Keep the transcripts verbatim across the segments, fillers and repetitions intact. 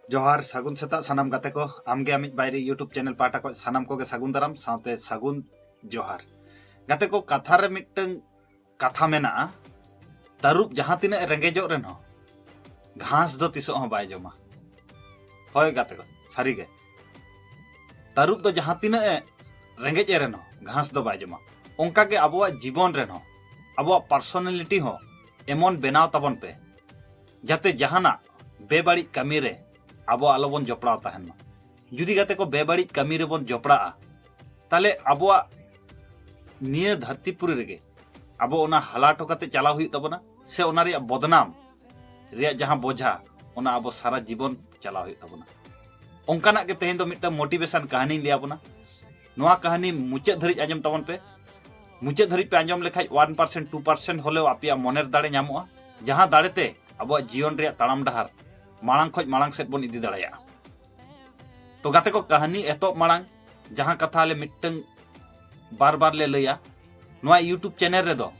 ᱡᱚᱦᱟᱨ, ᱥᱟᱹᱜᱩᱱ ᱥᱮᱛᱟᱜ ᱥᱟᱱᱟᱢ ᱜᱟᱛᱮ ᱠᱚ᱾ ᱟᱢᱜᱮ ᱟᱢᱤᱡ ᱵᱟᱭᱨᱤ YouTube ᱪᱮᱱᱮᱞ ᱯᱟᱦᱴᱟ ᱠᱷᱚᱱ ᱥᱟᱱᱟᱢ ᱠᱚᱜᱮ ᱥᱟᱹᱜᱩᱱ ᱫᱟᱨᱟᱢ ᱥᱟᱶᱛᱮ ᱥᱟᱹᱜᱩᱱ ᱡᱚᱦᱟᱨ᱾ ᱜᱟᱛᱮ ᱠᱚ, ᱠᱟᱛᱷᱟ ᱨᱮ ᱢᱤᱫᱴᱟᱝ ᱠᱟᱛᱷᱟ ᱢᱮᱱᱟᱜᱼᱟ, ᱛᱟᱹᱨᱩᱵ ᱡᱟᱦᱟᱸ ᱛᱤᱱᱟᱹᱜ ᱮ ᱨᱮᱸᱜᱮᱡᱚᱜ ᱨᱮᱦᱚᱸ ᱜᱷᱟᱥ ᱫᱚ ᱛᱤᱥᱚᱜ ᱦᱚᱸ ᱵᱟᱭ ᱡᱚᱢᱟ᱾ ᱦᱳᱭ ᱜᱟᱛᱮ ᱠᱚ, ᱥᱟᱹᱨᱤᱜᱮ᱾ ᱛᱟᱹᱨᱩᱵ ᱫᱚ ᱡᱟᱦᱟᱸ ᱛᱤᱱᱟᱹᱜ ᱮ ᱨᱮᱸᱜᱮᱡ ᱮ ᱨᱮᱦᱚᱸ ᱜᱷᱟᱥ ᱫᱚ ᱵᱟᱭ ᱡᱚᱢᱟ᱾ ᱚᱱᱠᱟᱜᱮ ᱟᱵᱚᱣᱟᱜ ᱡᱤᱵᱚᱱ ᱨᱮᱦᱚᱸ, ᱟᱵᱚᱣᱟᱜ ᱯᱟᱨᱥᱚᱱᱟᱞᱤᱴᱤ ᱦᱚᱸ ᱮᱢᱚᱱ ᱵᱮᱱᱟᱣ ᱛᱟᱵᱚᱱ ᱯᱮ, ᱡᱟᱛᱮ ᱡᱟᱦᱟᱱᱟᱜ ᱵᱮᱵᱟᱹᱲᱤᱡ ᱠᱟᱹᱢᱤ ᱨᱮ ᱟᱵᱚ ᱟᱞᱚᱵᱚᱱ ᱡᱚᱯᱲᱟᱣ ᱛᱟᱦᱮᱱ ᱢᱟ᱾ ᱡᱩᱫᱤ ᱜᱟᱛᱮ ᱠᱚ ᱵᱮᱵᱟᱹᱲᱤᱡ ᱠᱟᱹᱢᱤ ᱨᱮᱵᱚᱱ ᱡᱚᱯᱲᱟᱜᱼᱟ, ᱛᱟᱦᱞᱮ ᱟᱵᱚᱣᱟᱜ ᱱᱤᱭᱟᱹ ᱫᱷᱟᱹᱨᱛᱤ ᱯᱩᱨᱤ ᱨᱮᱜᱮ ᱟᱵᱚ ᱚᱱᱟ ᱦᱟᱞᱟ ᱦᱚᱴᱚ ᱠᱟᱛᱮ ᱪᱟᱞᱟᱣ ᱦᱩᱭᱩᱜ ᱛᱟᱵᱚᱱᱟ, ᱥᱮ ᱚᱱᱟ ᱨᱮᱭᱟᱜ ᱵᱚᱫᱱᱟᱢ ᱨᱮᱭᱟᱜ ᱡᱟᱦᱟᱸ ᱵᱚᱡᱷᱟ, ᱚᱱᱟ ᱟᱵᱚ ᱥᱟᱨᱟ ᱡᱤᱵᱚᱱ ᱪᱟᱞᱟᱣ ᱦᱩᱭᱩᱜ ᱛᱟᱵᱚᱱᱟ᱾ ᱚᱱᱠᱟᱱᱟᱜ ᱜᱮ ᱛᱮᱦᱮᱧ ᱫᱚ ᱢᱤᱫᱴᱟᱝ ᱢᱳᱴᱤᱵᱷᱮᱥᱚᱱ ᱠᱟᱹᱦᱱᱤᱧ ᱞᱟᱹᱭ ᱟᱵᱚᱱᱟ᱾ ᱱᱚᱣᱟ ᱠᱟᱹᱦᱱᱤ ᱢᱩᱪᱟᱹᱫ ᱫᱷᱟᱹᱨᱤᱡ ᱟᱸᱡᱚᱢ ᱛᱟᱵᱚᱱ ᱯᱮ᱾ ᱢᱩᱪᱟᱹᱫ ᱫᱷᱟᱹᱨᱤᱡ ᱯᱮ ᱟᱸᱡᱚᱢ ᱞᱮᱠᱷᱟᱡ ᱚᱣᱟᱱ ᱯᱟᱨᱥᱮᱱᱴ, ᱴᱩ ᱯᱟᱨᱥᱮᱱᱴ ᱦᱚᱞᱮᱣ ᱟᱯᱮᱭᱟᱜ ᱢᱚᱱᱮᱨ ᱫᱟᱲᱮ ᱧᱟᱢᱚᱜᱼᱟ, ᱡᱟᱦᱟᱸ ᱫᱟᱲᱮᱛᱮ ᱟᱵᱚᱣᱟᱜ ᱡᱤᱭᱚᱱ ᱨᱮᱭᱟᱜ ᱛᱟᱲᱟᱢ ᱰᱟᱦᱟᱨ ᱢᱟᱲᱟᱝ ᱠᱷᱚᱡ ᱢᱟᱲᱟᱝ ᱥᱮᱫ ᱵᱚᱱ ᱤᱫᱤ ᱫᱟᱲᱮᱭᱟᱜᱼᱟ᱾ ᱛᱚ ᱜᱟᱛᱮ ᱠᱚ, ᱠᱟᱹᱦᱱᱤ ᱮᱛᱚᱦᱚᱵ ᱢᱟᱲᱟᱝ ᱡᱟᱦᱟᱸ ᱠᱟᱛᱷᱟ ᱟᱞᱮ ᱢᱤᱫᱴᱟᱝ ᱵᱟᱨ ᱵᱟᱨ ᱞᱮ ᱞᱟᱹᱭᱟ, ᱱᱚᱣᱟ YouTube ᱪᱮᱱᱮᱞ ᱨᱮᱫᱚ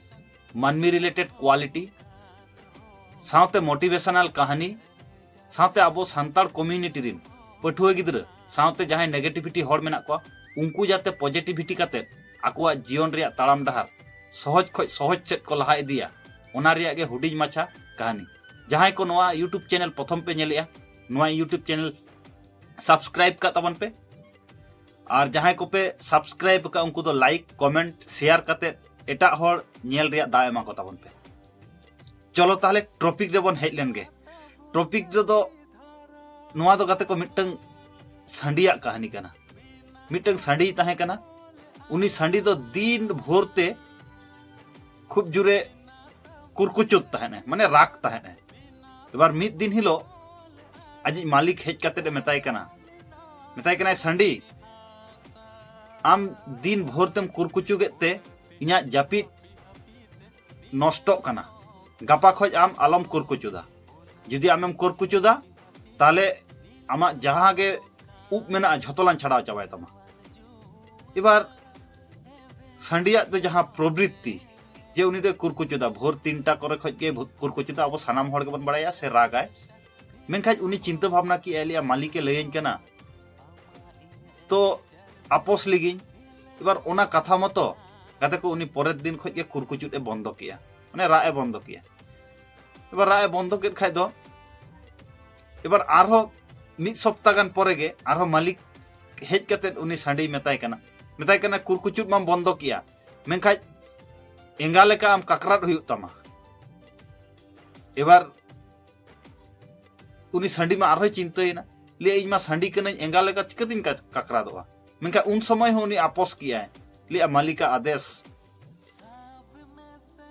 ᱢᱟᱹᱱᱢᱤ ᱨᱤᱞᱮᱴᱮᱰ ᱠᱳᱣᱟᱞᱤᱴᱤ ᱥᱟᱶᱛᱮ ᱢᱳᱴᱤᱵᱷᱮᱥᱚᱱᱟᱞ ᱠᱟᱹᱦᱱᱤ ᱥᱟᱶᱛᱮ ᱟᱵᱚ ᱥᱟᱱᱛᱟᱲ ᱠᱚᱢᱤᱭᱩᱱᱤᱴᱤ ᱨᱤᱱ ᱯᱟᱹᱴᱷᱩᱣᱟᱹ ᱜᱤᱫᱽᱨᱟᱹ ᱥᱟᱶᱛᱮ ᱡᱟᱦᱟᱸᱭ ᱱᱮᱜᱮᱴᱤᱵᱷᱤᱴᱤ ᱦᱚᱲ ᱢᱮᱱᱟᱜ ᱠᱚᱣᱟ, ᱩᱱᱠᱩ ᱡᱟᱛᱮ ᱯᱚᱡᱤᱴᱤᱵᱷᱤᱴᱤ ᱠᱟᱛᱮ ᱟᱠᱚᱣᱟᱜ ᱡᱤᱭᱚᱱ ᱨᱮᱭᱟᱜ ᱛᱟᱲᱟᱢ ᱰᱟᱦᱟᱨ ᱥᱚᱦᱚᱡ ᱠᱷᱚᱡ ᱥᱚᱦᱚᱡ ᱥᱮᱫ ᱠᱚ ᱞᱟᱦᱟ ᱤᱫᱤᱭᱟ, ᱚᱱᱟ ᱨᱮᱭᱟᱜ ᱜᱮ ᱦᱩᱰᱤᱧ ᱢᱟᱪᱷᱟ ᱠᱟᱹᱦᱱᱤ᱾ ᱡᱟᱦᱟᱸᱭ ᱠᱚ ᱱᱚᱣᱟ YouTube ᱪᱮᱱᱮᱞ ᱯᱨᱚᱛᱷᱚᱢ ᱯᱮ ᱧᱮᱞᱮᱜᱼᱟ, ᱱᱚᱣᱟ YouTube ᱪᱮᱱᱮᱞ ᱥᱟᱵᱥᱠᱨᱟᱭᱤᱵ ᱠᱟᱜ ᱛᱟᱵᱚᱱ ᱯᱮ᱾ ᱟᱨ ᱡᱟᱦᱟᱸᱭ ᱠᱚᱯᱮ ᱥᱟᱵᱥᱠᱨᱟᱭᱤᱵ ᱟᱠᱟᱫ, ᱩᱱᱠᱩ ᱫᱚ ᱞᱟᱭᱤᱠ, ᱠᱚᱢᱮᱱᱴ, ᱥᱮᱭᱟᱨ ᱠᱟᱛᱮ ᱮᱴᱟᱜ ᱦᱚᱲ ᱧᱮᱞ ᱨᱮᱭᱟᱜ ᱫᱟᱣ ᱮᱢᱟ ᱠᱚ ᱛᱟᱵᱚᱱ ᱯᱮ᱾ ᱪᱚᱞᱚ ᱛᱟᱦᱞᱮ ᱴᱚᱯᱤᱠ ᱨᱮᱵᱚᱱ ᱦᱮᱡ ᱞᱮᱱ ᱜᱮ᱾ ᱴᱚᱯᱤᱠ ᱨᱮᱫᱚ ᱱᱚᱣᱟ ᱫᱚ ᱜᱟᱛᱮ ᱠᱚ ᱢᱤᱫᱴᱟᱝ ᱥᱟᱺᱰᱤᱭᱟᱜ ᱠᱟᱹᱦᱱᱤ ᱠᱟᱱᱟ᱾ ᱢᱤᱫᱴᱟᱝ ᱥᱟᱺᱰᱤᱭ ᱛᱟᱦᱮᱸ ᱠᱟᱱᱟ᱾ ᱩᱱᱤ ᱥᱟᱺᱰᱤ ᱫᱚ ᱫᱤᱱ ᱵᱷᱳᱨ ᱛᱮ ᱠᱷᱩᱵ ᱡᱳᱨᱮ ᱠᱩᱨᱠᱩᱪᱩᱫ ᱛᱟᱦᱮᱱᱟᱭ, ᱢᱟᱱᱮ ᱨᱟᱜᱽ ᱛᱟᱦᱮᱱᱟᱭ᱾ ᱮᱵᱟᱨ ᱢᱤᱫ ᱫᱤᱱ ᱦᱤᱞᱳᱜ ᱟᱡᱤᱡ ᱢᱟᱹᱞᱤᱠ ᱦᱮᱡ ᱠᱟᱛᱮ ᱮ ᱢᱮᱛᱟᱭ ᱠᱟᱱᱟ, ᱢᱮᱛᱟᱭ ᱠᱟᱱᱟᱭ, "ᱥᱟᱺᱰᱤ, ᱟᱢ ᱫᱤᱱ ᱵᱷᱳᱨ ᱛᱮᱢ ᱠᱩᱨᱠᱩᱪᱩᱜᱮᱫ ᱛᱮ ᱤᱧᱟᱹᱜ ᱡᱟᱹᱯᱤᱫ ᱱᱚᱥᱴᱚᱜ ᱠᱟᱱᱟ᱾ ᱜᱟᱯᱟ ᱠᱷᱚᱡ ᱟᱢ ᱟᱞᱚᱢ ᱠᱩᱨᱠᱩᱪᱩᱫᱟ᱾ ᱡᱩᱫᱤ ᱟᱢᱮᱢ ᱠᱩᱨᱠᱩᱪᱩᱫᱟ, ᱛᱟᱦᱞᱮ ᱟᱢᱟᱜ ᱡᱟᱦᱟᱸ ᱜᱮ ᱩᱵ ᱢᱮᱱᱟᱜᱼᱟ, ᱡᱷᱚᱛᱚ ᱞᱟᱝ ᱪᱷᱟᱲᱟᱣ ᱪᱟᱵᱟᱭ ᱛᱟᱢᱟ᱾" ᱮᱵᱟᱨ ᱥᱟᱺᱰᱤᱭᱟᱜ ᱫᱚ ᱡᱟᱦᱟᱸ ᱯᱨᱚᱵᱨᱤᱛᱛᱤ, ᱡᱮ ᱩᱱᱤ ᱫᱚᱭ ᱠᱩᱨᱠᱩᱪᱩᱫᱟ, ᱵᱷᱳᱨ ᱛᱤᱱᱴᱟ ᱠᱚᱨᱮ ᱠᱷᱚᱡ ᱜᱮ ᱵᱷᱩ-, ᱠᱩᱨᱠᱩᱪᱩᱫᱟ, ᱟᱵᱚ ᱥᱟᱱᱟᱢ ᱦᱚᱲ ᱜᱮᱵᱚᱱ ᱵᱟᱲᱟᱭᱟ ᱥᱮ ᱨᱟᱜᱟᱭ᱾ ᱢᱮᱱᱠᱷᱟᱱ ᱩᱱᱤ ᱪᱤᱱᱛᱟᱹ ᱵᱷᱟᱵᱽᱱᱟ ᱠᱮᱜᱼᱟᱭ, ᱞᱟᱹᱭᱟ, "ᱢᱟᱹᱞᱤᱠᱮ ᱞᱟᱹᱭᱟᱹᱧ ᱠᱟᱱᱟ, ᱛᱚ ᱟᱯᱚᱥ ᱞᱤᱜᱤᱧ᱾" ᱮᱵᱟᱨ ᱚᱱᱟ ᱠᱟᱛᱷᱟ ᱢᱚᱛᱚ ᱜᱟᱛᱮ ᱠᱚ ᱩᱱᱤ ᱯᱚᱨᱮᱨ ᱫᱤᱱ ᱠᱷᱚᱱ ᱜᱮ ᱠᱩᱨᱠᱩᱪᱩᱫ ᱮ ᱵᱚᱱᱫᱚ ᱠᱮᱜᱼᱟ, ᱢᱟᱱᱮ ᱨᱟᱜ ᱮ ᱵᱚᱱᱫᱚ ᱠᱮᱜᱼᱟ᱾ ᱮᱵᱟᱨ ᱨᱟᱜ ᱮ ᱵᱚᱱᱫᱚ ᱠᱮᱫ ᱠᱷᱟᱡ ᱫᱚ, ᱮᱵᱟᱨ ᱟᱨᱦᱚᱸ ᱢᱤᱫ ᱥᱚᱯᱛᱟ ᱜᱟᱱ ᱯᱚᱨᱮ ᱜᱮ ᱟᱨᱦᱚᱸ ᱢᱟᱹᱞᱤᱠ ᱦᱮᱡ ᱠᱟᱛᱮᱫ ᱩᱱᱤ ᱥᱟᱺᱰᱤᱭ ᱢᱮᱛᱟᱭ ᱠᱟᱱᱟ, ᱢᱮᱛᱟᱭ ᱠᱟᱱᱟ, "ᱠᱩᱨᱠᱩᱪᱩᱫ ᱢᱟᱢ ᱵᱚᱱᱫᱚ ᱠᱮᱜᱼᱟ, ᱢᱮᱱᱠᱷᱟᱡ ᱮᱸᱜᱟ ᱞᱮᱠᱟ ᱟᱢ ᱠᱟᱠᱨᱟᱴ ᱦᱩᱭᱩᱜ ᱛᱟᱢᱟ᱾" ᱮᱵᱟᱨ ᱩᱱᱤ ᱥᱟᱺᱰᱤ ᱢᱟ ᱟᱨᱦᱚᱸᱭ ᱪᱤᱱᱛᱟᱹᱭᱮᱱᱟ, ᱞᱟᱹᱭᱟ, "ᱤᱧ ᱢᱟ ᱥᱟᱺᱰᱤ ᱠᱟᱹᱱᱟᱹᱧ, ᱮᱸᱜᱟ ᱞᱮᱠᱟ ᱪᱤᱠᱟᱹᱛᱤᱧ ᱠᱟ-, ᱠᱟᱠᱨᱟᱫᱚᱜᱼᱟ?" ᱢᱮᱱᱠᱷᱟᱱ ᱩᱱ ᱥᱚᱢᱚᱭ ᱦᱚᱸ ᱩᱱᱤ ᱟᱯᱚᱥ ᱠᱮᱜᱼᱟᱭ, ᱞᱟᱹᱭᱟ, "ᱢᱟᱹᱞᱤᱠᱟᱜ ᱟᱫᱮᱥ᱾"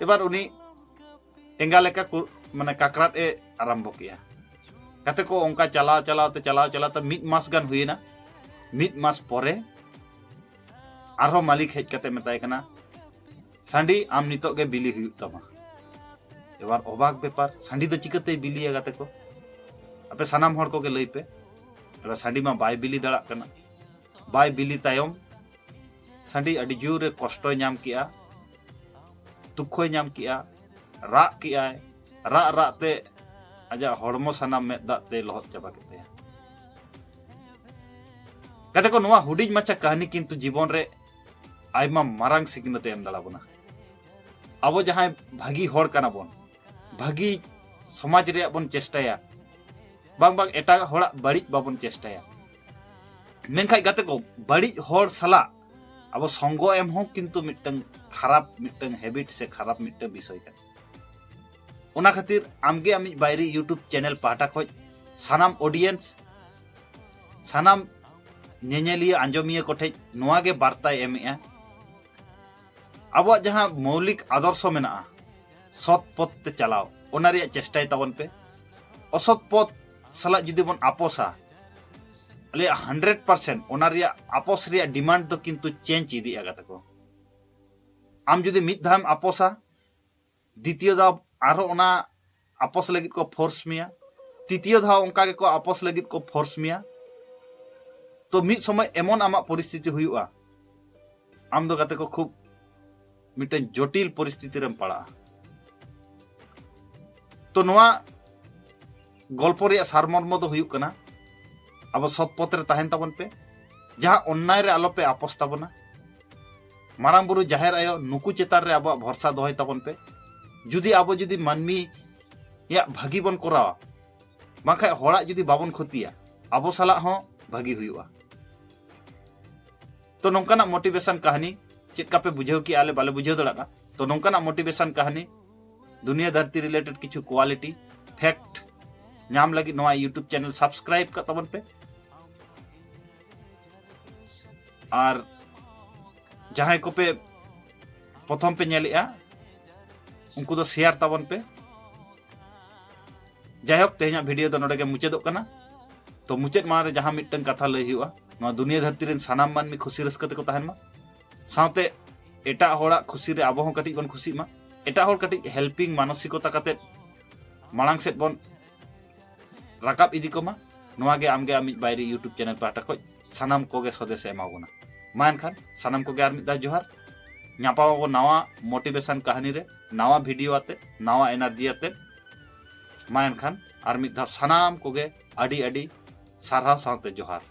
ᱮᱵᱟᱨ ᱩᱱᱤ ᱮᱸᱜᱟ ᱞᱮᱠᱟ ᱠᱩ-, ᱢᱟᱱᱮ ᱠᱟᱠᱨᱟᱴ ᱮ ᱟᱨᱟᱢᱵᱚ ᱠᱮᱜᱼᱟ᱾ ᱜᱟᱛᱮ ᱠᱚ, ᱚᱱᱠᱟ ᱪᱟᱞᱟᱣ ᱪᱟᱞᱟᱣ ᱛᱮ, ᱪᱟᱞᱟᱣ ᱪᱟᱞᱟᱣ ᱛᱮ ᱢᱤᱫ ᱢᱟᱥ ᱜᱟᱱ ᱦᱩᱭᱮᱱᱟ᱾ ᱢᱤᱫ ᱢᱟᱥ ᱯᱚᱨᱮ ᱟᱨᱦᱚᱸ ᱢᱟᱹᱞᱤᱠ ᱦᱮᱡ ᱠᱟᱛᱮ ᱢᱮᱛᱟᱭ ᱠᱟᱱᱟ, "ᱥᱟᱺᱰᱤ, ᱟᱢ ᱱᱤᱛᱚᱜ ᱜᱮ ᱵᱤᱞᱤ ᱦᱩᱭᱩᱜ ᱛᱟᱢᱟ᱾" ᱮᱵᱟᱨ ᱚᱵᱟᱠ ᱵᱮᱯᱟᱨ, ᱥᱟᱺᱰᱤ ᱫᱚ ᱪᱤᱠᱟᱹᱛᱮᱭ ᱵᱤᱞᱤᱭᱟ ᱜᱟᱛᱮ ᱠᱚ? ᱟᱯᱮ ᱥᱟᱱᱟᱢ ᱦᱚᱲ ᱠᱚᱜᱮ ᱞᱟᱹᱭ ᱯᱮ᱾ ᱮᱵᱟᱨ ᱥᱟᱺᱰᱤ ᱢᱟ ᱵᱟᱭ ᱵᱤᱞᱤ ᱫᱟᱲᱮᱭᱟᱜ ᱠᱟᱱᱟ᱾ ᱵᱟᱭ ᱵᱤᱞᱤ ᱛᱟᱭᱚᱢ ᱥᱟᱺᱰᱤ ᱟᱹᱰᱤ ᱡᱳᱨᱮ ᱠᱚᱥᱴᱚᱭ ᱧᱟᱢ ᱠᱮᱜᱼᱟ, ᱫᱩᱠᱷᱚᱭ ᱧᱟᱢ ᱠᱮᱜᱼᱟ, ᱨᱟᱜ ᱠᱮᱜᱼᱟᱭ᱾ ᱨᱟᱜ ᱨᱟᱜ ᱛᱮ ᱟᱡᱟᱜ ᱦᱚᱲᱢᱚ ᱥᱟᱱᱟᱢ ᱢᱮᱫ ᱫᱟᱜ ᱛᱮ ᱞᱚᱦᱚᱫ ᱪᱟᱵᱟ ᱠᱮᱫ ᱛᱟᱭᱟ᱾ ᱜᱟᱛᱮ ᱠᱚ, ᱱᱚᱣᱟ ᱦᱩᱰᱤᱧ ᱢᱟᱪᱷᱟ ᱠᱟᱹᱦᱱᱤ ᱠᱤᱱᱛᱩ ᱡᱤᱵᱚᱱ ᱨᱮ ᱟᱭᱢᱟ ᱢᱟᱨᱟᱝ ᱥᱤᱠᱷᱱᱟᱹᱛ ᱮ ᱮᱢ ᱫᱟᱲᱮ ᱵᱚᱱᱟ᱾ ᱟᱵᱚ ᱡᱟᱦᱟᱸᱭ ᱵᱷᱟᱹᱜᱤ ᱦᱚᱲ ᱠᱟᱱᱟ ᱵᱚᱱ, ᱵᱷᱟᱹᱜᱤ ᱥᱚᱢᱟᱡᱽ ᱨᱮᱭᱟᱜ ᱵᱚᱱ ᱪᱮᱥᱴᱟᱭᱟ, ᱵᱟᱝ ᱵᱟᱝ ᱮᱴᱟᱜ ᱦᱚᱲᱟᱜ ᱵᱟᱹᱲᱤᱡ ᱵᱟᱵᱚᱱ ᱪᱮᱥᱴᱟᱭᱟ᱾ ᱢᱮᱱᱠᱷᱟᱡ ᱜᱟᱛᱮ ᱠᱚ, ᱵᱟᱹᱲᱤᱡ ᱦᱚᱲ ᱥᱟᱞᱟᱜ ᱟᱵᱚ ᱥᱚᱝᱜᱚ ᱮᱢ ᱦᱚᱸ ᱠᱤᱱᱛᱩ ᱢᱤᱫᱴᱟᱝ ᱠᱷᱟᱨᱟᱯ ᱢᱤᱫᱴᱟᱝ ᱦᱮᱵᱤᱴ ᱥᱮ ᱠᱷᱟᱨᱟᱯ ᱢᱤᱫᱴᱟᱝ ᱵᱤᱥᱚᱭ ᱠᱟᱱᱟ᱾ ᱚᱱᱟ ᱠᱷᱟᱹᱛᱤᱨ ᱟᱢᱜᱮ ᱟᱢᱤᱡ ᱵᱟᱭᱨᱤ YouTube ᱪᱮᱱᱮᱞ ᱯᱟᱦᱴᱟ ᱠᱷᱚᱡ ᱥᱟᱱᱟᱢ ᱚᱰᱤᱭᱮᱱᱥ, ᱥᱟᱱᱟᱢ ᱧᱮᱧᱮᱞᱤᱭᱟᱹ ᱟᱸᱡᱚᱢᱤᱭᱟᱹ ᱠᱚᱴᱷᱮᱡ ᱱᱚᱣᱟ ᱜᱮ ᱵᱟᱨᱛᱟᱭ ᱮᱢᱮᱜᱼᱟ, ᱟᱵᱚᱣᱟᱜ ᱡᱟᱦᱟᱸ ᱢᱳᱣᱞᱤᱠ ᱟᱫᱚᱨᱥᱚ ᱢᱮᱱᱟᱜᱼᱟ, ᱥᱚᱛ ᱯᱚᱛᱷ ᱛᱮ ᱪᱟᱞᱟᱣ, ᱚᱱᱟ ᱨᱮᱭᱟᱜ ᱪᱮᱥᱴᱟᱭ ᱛᱟᱵᱚᱱ ᱯᱮ᱾ ᱚᱥᱚᱛ ᱯᱚᱛᱷ ᱥᱟᱞᱟᱜ ᱡᱩᱫᱤ ᱵᱚᱱ ᱟᱯᱚᱥᱟ, ᱟᱞᱮᱭᱟᱜ ᱦᱟᱱᱰᱨᱮᱰ ᱯᱟᱨᱥᱮᱱᱴ ᱚᱱᱟ ᱨᱮᱭᱟᱜ ᱟᱯᱚᱥ ᱨᱮᱭᱟᱜ ᱰᱤᱢᱟᱱᱰ ᱫᱚ ᱠᱤᱱᱛᱩ ᱪᱮᱧᱡᱽ ᱤᱫᱤᱜᱼᱟ ᱜᱟᱛᱮ ᱠᱚ᱾ ᱟᱢ ᱡᱩᱫᱤ ᱢᱤᱫ ᱫᱷᱟᱣᱮᱢ ᱟᱯᱚᱥᱟ, ᱫᱤᱛᱤᱭᱚ ᱫᱷᱟᱣ ᱟᱨᱦᱚᱸ ᱚᱱᱟ ᱟᱯᱚᱥ ᱞᱟᱹᱜᱤᱫ ᱠᱚ ᱯᱷᱳᱨᱥ ᱢᱮᱭᱟ, ᱛᱤᱛᱤᱭᱚ ᱫᱷᱟᱣ ᱚᱱᱠᱟ ᱜᱮᱠᱚ ᱟᱯᱚᱥ ᱞᱟᱹᱜᱤᱫ ᱠᱚ ᱯᱷᱳᱨᱥ ᱢᱮᱭᱟ, ᱛᱚ ᱢᱤᱫ ᱥᱚᱢᱚᱭ ᱮᱢᱚᱱ ᱟᱢᱟᱜ ᱯᱚᱨᱤᱥᱛᱷᱤᱛᱤ ᱦᱩᱭᱩᱜᱼᱟ, ᱟᱢ ᱫᱚ ᱜᱟᱛᱮ ᱠᱚ ᱠᱷᱩᱵ ᱢᱤᱫᱴᱮᱱ ᱡᱚᱴᱤᱞ ᱯᱚᱨᱤᱥᱛᱷᱤᱛᱤ ᱨᱮᱢ ᱯᱟᱲᱟᱜᱼᱟ᱾ ᱛᱚ ᱱᱚᱣᱟ ᱜᱚᱞᱯᱚ ᱨᱮᱭᱟᱜ ᱥᱟᱨᱢᱚᱨᱢᱚ ᱫᱚ ᱦᱩᱭᱩᱜ ᱠᱟᱱᱟ, ᱟᱵᱚ ᱥᱚᱛ ᱯᱚᱛᱷ ᱨᱮ ᱛᱟᱦᱮᱱ ᱛᱟᱵᱚᱱ ᱯᱮ, ᱡᱟᱦᱟᱸ ᱚᱱᱱᱟᱭ ᱨᱮ ᱟᱞᱚᱯᱮ ᱟᱯᱚᱥ ᱛᱟᱵᱚᱱᱟ᱾ ᱢᱟᱨᱟᱝ ᱵᱩᱨᱩ, ᱡᱟᱦᱮᱨ ᱟᱭᱳ, ᱱᱩᱠᱩ ᱪᱮᱛᱟᱱ ᱨᱮ ᱟᱵᱚᱣᱟᱜ ᱵᱷᱚᱨᱥᱟ ᱫᱚᱦᱚᱭ ᱛᱟᱵᱚᱱ ᱯᱮ᱾ ᱡᱩᱫᱤ ᱟᱵᱚ ᱡᱩᱫᱤ ᱢᱟᱹᱱᱢᱤᱭᱟᱜ ᱵᱷᱟᱹᱜᱤ ᱵᱚᱱ ᱠᱚᱨᱟᱣᱟ, ᱵᱟᱝᱠᱷᱟᱡ ᱦᱚᱲᱟᱜ ᱡᱩᱫᱤ ᱵᱟᱵᱚᱱ ᱠᱷᱚᱛᱤᱭᱟ, ᱟᱵᱚ ᱥᱟᱞᱟᱜ ᱦᱚᱸ ᱵᱷᱟᱹᱜᱤ ᱦᱩᱭᱩᱜᱼᱟ᱾ ᱛᱚ ᱱᱚᱝᱠᱟᱱᱟᱜ ᱢᱳᱴᱤᱵᱷᱮᱥᱚᱱ ᱠᱟᱹᱦᱱᱤ ᱪᱮᱫ ᱠᱟᱯᱮ ᱵᱩᱡᱷᱟᱹᱣ ᱠᱮᱜᱼᱟ, ᱟᱞᱮ ᱵᱟᱞᱮ ᱵᱩᱡᱷᱟᱹᱣ ᱫᱟᱲᱮᱭᱟᱜᱼᱟ᱾ ᱛᱚ ᱱᱚᱝᱠᱟᱱᱟᱜ ᱢᱳᱴᱤᱵᱷᱮᱥᱚᱱ ᱠᱟᱹᱦᱱᱤ, ᱫᱩᱱᱤᱭᱟᱹ ᱫᱷᱟᱹᱨᱛᱤ ᱨᱤᱞᱮᱴᱮᱰ ᱠᱤᱪᱷᱩ ᱠᱳᱣᱟᱞᱤᱴᱤ, ᱯᱷᱮᱠᱴ ᱧᱟᱢ ᱞᱟᱹᱜᱤᱫ ᱱᱚᱣᱟ YouTube ᱪᱮᱱᱮᱞ ᱥᱟᱵᱥᱠᱨᱟᱭᱤᱵ ᱠᱟᱜ ᱛᱟᱵᱚᱱ ᱯᱮ᱾ ᱟᱨ ᱡᱟᱦᱟᱸᱭ ᱠᱚᱯᱮ ᱯᱨᱚᱛᱷᱚᱢ ᱯᱮ ᱧᱮᱞᱮᱜᱼᱟ, ᱩᱱᱠᱩ ᱫᱚ ᱥᱮᱭᱟᱨ ᱛᱟᱵᱚᱱ ᱯᱮ᱾ ᱡᱟᱭᱦᱳᱠ, ᱛᱮᱦᱮᱧᱟᱜ ᱵᱷᱤᱰᱤᱭᱳ ᱫᱚ ᱱᱚᱰᱮ ᱜᱮ ᱢᱩᱪᱟᱹᱫᱚᱜ ᱠᱟᱱᱟ᱾ ᱛᱚ ᱢᱩᱪᱟᱹᱫ ᱢᱟᱲᱟᱝ ᱨᱮ ᱡᱟᱦᱟᱸ ᱢᱤᱫᱴᱟᱝ ᱠᱟᱛᱷᱟ ᱞᱟᱹᱭ ᱦᱩᱭᱩᱜᱼᱟ, ᱱᱚᱣᱟ ᱫᱩᱱᱤᱭᱟᱹ ᱫᱷᱟᱹᱨᱛᱤ ᱨᱮᱱ ᱥᱟᱱᱟᱢ ᱢᱟᱹᱱᱢᱤ ᱠᱷᱩᱥᱤ ᱨᱟᱹᱥᱠᱟᱹ ᱛᱮᱠᱚ ᱛᱟᱦᱮᱱ ᱢᱟ, ᱥᱟᱶᱛᱮ ᱮᱴᱟᱜ ᱦᱚᱲᱟᱜ ᱠᱷᱩᱥᱤ ᱨᱮ ᱟᱵᱚ ᱦᱚᱸ ᱠᱟᱹᱴᱤᱡ ᱵᱚᱱ ᱠᱷᱩᱥᱤᱜ ᱢᱟ, ᱮᱴᱟᱜ ᱦᱚᱲ ᱠᱟᱹᱴᱤᱡ ᱦᱮᱞᱯᱤᱝ ᱢᱟᱱᱚᱥᱤᱠᱚᱛᱟ ᱠᱟᱛᱮᱫ ᱢᱟᱲᱟᱝ ᱥᱮᱫ ᱵᱚᱱ ᱨᱟᱠᱟᱵ ᱤᱫᱤ ᱠᱚᱢᱟ᱾ ᱱᱚᱣᱟ ᱜᱮ ᱟᱢᱜᱮ ᱟᱢᱤᱡ ᱵᱟᱭᱨᱤ YouTube ᱪᱮᱱᱮᱞ ᱯᱟᱦᱴᱟ ᱠᱷᱚᱱ ᱥᱟᱱᱟᱢ ᱠᱚᱜᱮ ᱥᱚᱫᱮᱥ ᱮ ᱮᱢᱟ ᱵᱚᱱᱟ᱾ ᱢᱟ ᱮᱱᱠᱷᱟᱱ ᱥᱟᱱᱟᱢ ᱠᱚᱜᱮ ᱟᱨ ᱢᱤᱫ ᱫᱷᱟᱣ ᱡᱚᱦᱟᱨ᱾ ᱧᱟᱯᱟᱢ ᱟᱵᱚ ᱱᱟᱣᱟ ᱢᱳᱴᱤᱵᱷᱮᱥᱚᱱ ᱠᱟᱹᱦᱱᱤ ᱨᱮ, ᱱᱟᱣᱟ ᱵᱷᱤᱰᱤᱭᱳ ᱟᱛᱮ, ᱱᱟᱣᱟ ᱮᱱᱟᱨᱡᱤ ᱟᱛᱮ᱾ ᱢᱟ ᱮᱱᱠᱷᱟᱱ ᱟᱨ ᱢᱤᱫ ᱫᱷᱟᱣ ᱥᱟᱱᱟᱢ ᱠᱚᱜᱮ ᱟᱹᱰᱤ ᱟᱹᱰᱤ ᱥᱟᱨᱦᱟᱣ ᱥᱟᱶᱛᱮ ᱡᱚᱦᱟᱨ᱾